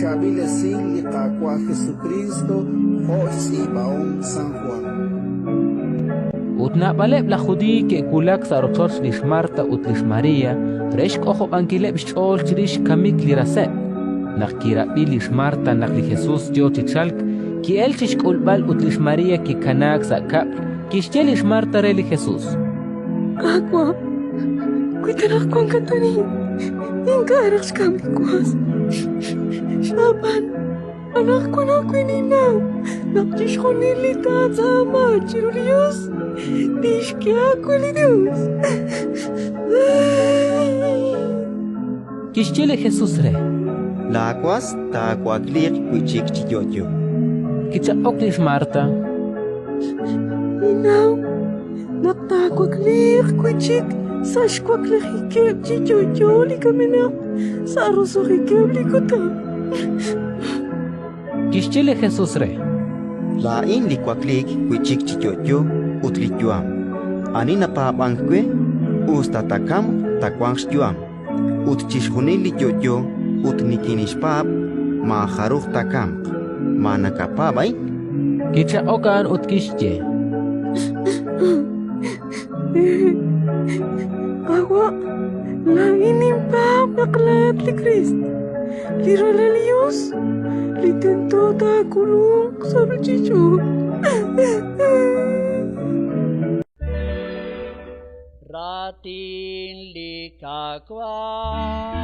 xChaab'il Esil li Qaawa' Jesukriist jo' xtz'iib'ahom San Jwan. Ut naab'aleb' laj Judiiy ke'wulak sa' rochoch lix Marta ut lix María re xk'ojob'ankileb' xch'ool chirix xkamik li raseb'. Naq kirab'i lix Marta naq li Jesus yo chi chalk, ki'elk chi xk'ulb'al ut lix María kikanaak sa' kab'l. Kixye lix Marta re li Jesus: Qaawa', wi ta naq wankat arin, ink'a' raj xkamk li was. Ab'an anaqwan ajwi' ninnaw naq chixjunil li taatz'aama chiru li Yos, tixk'e aawe li Yos. Kixye li Jesus re: Laawas taawakliiq wi' chik chi yo'yo. Kichaq'ok lix Marta: Ninnaw naq taawakliiq wi' chik sa' xwaklijikeb' chi yo'yo li kamenaq sa' roso'jikeb' li kutan. Kixye li Jesus re: Laa'in li wakliik wi' chik chi yo'yo ut li yu'am. Ani napaab'ank we, us ta taakamq, taawanq xyu'am. Ut chixjunil li yo'yo ut nikinixpaab', maajaruj taakamq. Ma nakapaab' a'in? Kichaq'ok a'an ut kixye: Qaawa', laa'in ninpaab' naq laa'at li Kriist, li Ralal li Yos, li tento taak'ulunq sa' ruuchich'och'. Raatin li Qaawa'.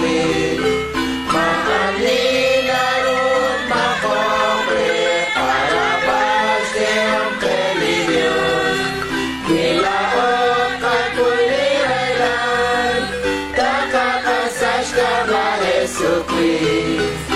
Jesucristo. Maani naru tmaqoq re qarab'al xtenq' qe li Dios. Wi laa'o tqakuy li rahilal, taqak'am sa' xk'ab'a' Jesucristo.